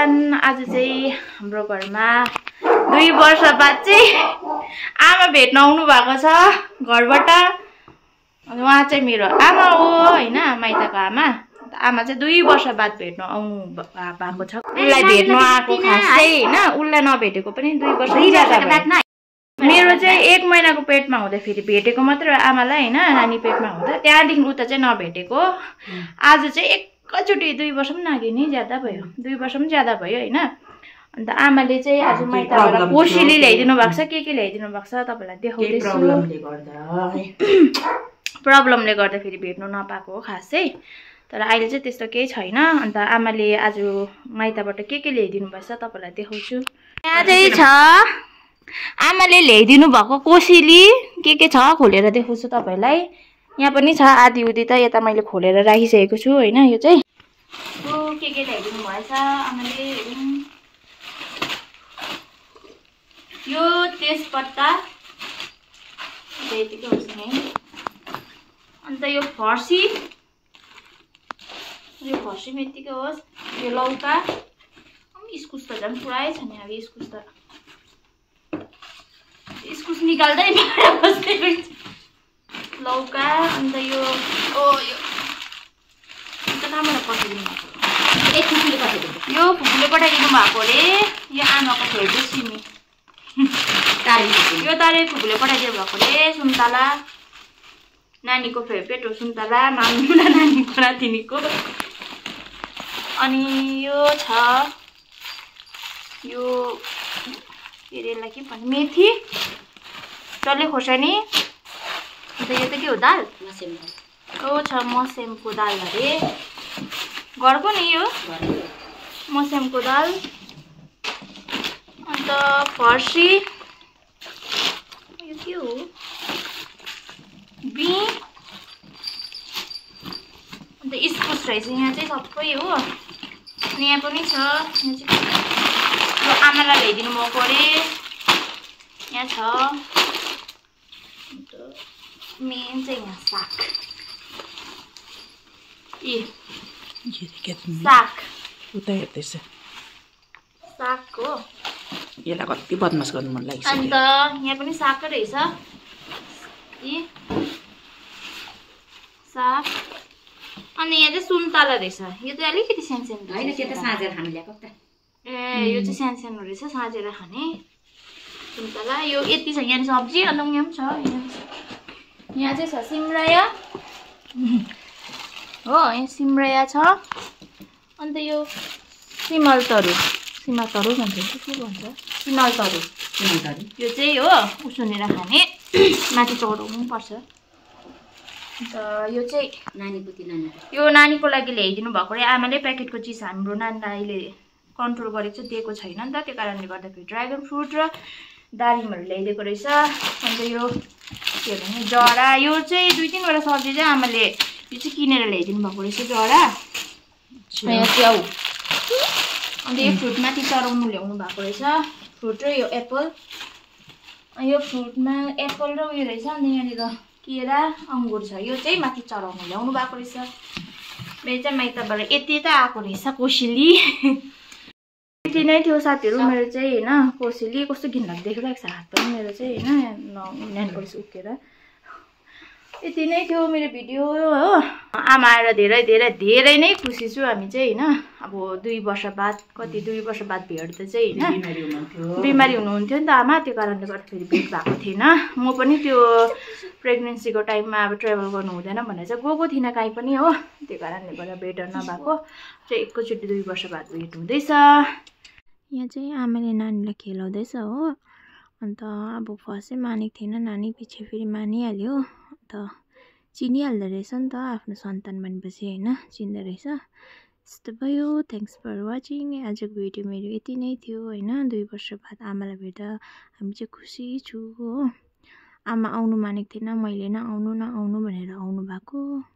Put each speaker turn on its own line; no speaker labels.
Everyone. आज चाहिँ हाम्रो घरमा 2 वर्ष बाद चाहिँ आमा भेट्न आउनु भएको छ घरबाट। अनि उहाँ चाहिँ मेरो आमा हो हैन, माइतको आमा। आमा चाहिँ 2 वर्ष बाद भेट्न आउनु भएको छ। उसलाई भेट्न आएको खासै हैन, उसलाई नभेटेको पनि 2 वर्ष ज्यादा भयो। मेरो चाहिँ 1 महिनाको पेटमा हुँदा फेरि भेटेको मात्र आमालाई हैन, नानी पेटमा हुँदा। त्यहाँदेखि उता चाहिँ नभेटेको। आज चाहिँ एकैचोटि 2 वर्ष पनि लाग्यो नि, ज्यादा भयो। 2 वर्ष पनि ज्यादा भयो हैन। अन्त आमाले चाहिँ आज माइतबाट कोसेली ल्याइदिनु भएको छ। के ल्याइदिनु भएको छ तपाईलाई देखाउँदैछु। प्रब्लमले गर्दा फेरि भेट्नु नपाएको हो खासै। तर अहिले चाहिँ त्यस्तो केही छैन। अन्त आमाले आज माइतबाट के ल्याइदिनु भएछ तपाईलाई देखाउँछु। यहाँ चाहिँ छ आमाले ल्याइदिनु भएको कोसेली। के छ खोलेर देखाउँछु तपाईलाई। यहाँ पनि छ आधी उधी त यता मैले खोलेर राखिसकेको छु हैन। यो चाहिँ के ल्याइदिनु भएछ आमाले। यो तेजपत्ता यतिकै होस् नि। अन्त यो फर्सी यतिकै होस्। यो लौका, इस्कुस त झन् पुरै छ नि। अब इस्कुस निकाल्दै बसेको लौका। अन्त यो कहाँबाट पठाइदिनु भएको? यो फुपूले पठाइदिनु भएको अरे। यो आमाको फेभरेट सिमी यो तारे फुपूले पठाइदिनु भएको अरे। सुन्तला नानीको फेभरेट हो सुन्तला, माम्नु र नानीको नातिनीको। अनि यो छ यो के रे यसलाई के भन्छ, मेथी, डल्ले खोर्सानी। अन्त यो त के हो, दाल यो छ मस्यामको दाल अरे। घरको नि यो मस्यामको दाल। अन्त फर्सी यो के हो, अन्त इस्कुस रहेछ। यहाँ चाहिँ सबै हो। अनि यहाँ पनि छ। यहाँ चाहिँ यो आमालाई ल्याइदिनु भएको अरे। यहाँ छ। अन्त मेन चाहिँ यहाँ साग
उता हेर्दैछ।
साग हो।
यसलाई कति बदमास गर्नु मन लाग्छ।
अन्त यहाँ पनि सागै रहेछ। साग। अनि यहाँ चाहिँ सुन्तला रहेछ। यो चाहिँ अलिकति सानो
हैन, त्यो त साँझेर खानु ल्याएको त।
ए यो चाहिँ सानो रहेछ, साँझेर खाने सुन्तला। यो यति छ यहाँ सब्जी। अन्त यहाँ पनि छ। यहाँ चाहिँ छ सिमराया हो। यहाँ सिमराया छ। अन्त यो सिमल तरु भन्छ कि के भन्छ, सिमल तरु। यो चाहिँ हो उसिनेर खाने, माथि चढाउनु पर्छ। अन्त यो चाहिँ यो नानीको लागि ल्याइदिनु भएको अरे आमाले। प्याकेटको चिज हाम्रो नानीलाई अहिले कन्ट्रोल गरेको चाहिँ दिएको छैन नि त, त्यो कारणले गर्दाखेरि ड्रागन फ्रुट र दारिमहरू ल्याइदिएको रहेछ। अन्त यो के भने जरा, यो चाहिँ 2-3वटा सब्जी चाहिँ आमाले यो चाहिँ किनेर ल्याइदिनु भएको रहेछ। जरा, च्याउ। अन्त यो फ्रुट माथि चढाउनु ल्याउनु भएको रहेछ। फ्रुट र यो एप्पल। यो फ्रुटमा एप्पल र उयो रहेछ। अनि यहाँनिर केरा अङ्गुर छ। यो चाहिँ माथि चढाउनु ल्याउनु भएको रहेछ। मेरो चाहिँ माइतबाट यति त आएको रहेछ कोसेली। यति नै थियो साथीहरू मेरो चाहिँ होइन। कोसेली कस्तो घिनलाग्दो देखिरहेको छ हात पनि मेरो चाहिँ होइन, न्यानपल्स उक्केर। यति नै थियो मेरो भिडियो हो। आमा आएर धेरै नै खुसी छु हामी चाहिँ होइन। अब 2 वर्ष बाद भेट्दा चाहिँ होइन, बिमारी हुनुहुन्थ्यो नि त आमा। त्यो कारणले गर्दाखेरि भेट भएको थिएन। म पनि त्यो प्रेग्नेन्सीको टाइममा अब ट्राभल गर्नु हुँदैन भनेर चाहिँ गएको थिइनँ कहीँ पनि हो। त्यो कारणले गर्दा भेट नभएको चाहिँ एकैचोटि 2 वर्ष बाद भेट हुँदैछ। यहाँ चाहिँ आमाले नानीलाई खेलाउँदैछ हो। अन्त अब फर्स्ट चाहिँ मानेको थिएन नानी, पछि फेरि मानिहाल्यो। अन्त चिनिहाल्दो रहेछ नि त आफ्नो सन्तान भनेपछि होइन, चिन्दो रहेछ। यस्तो भयो। Thanks for watching. आजको भिडियो मेरो यति नै थियो होइन। 2 वर्ष बाद आमालाई भेट्दा हामी चाहिँ खुसी छु हो। आमा आउनु मानेको थिएन, मैले नआउनु भनेर आउनु भएको।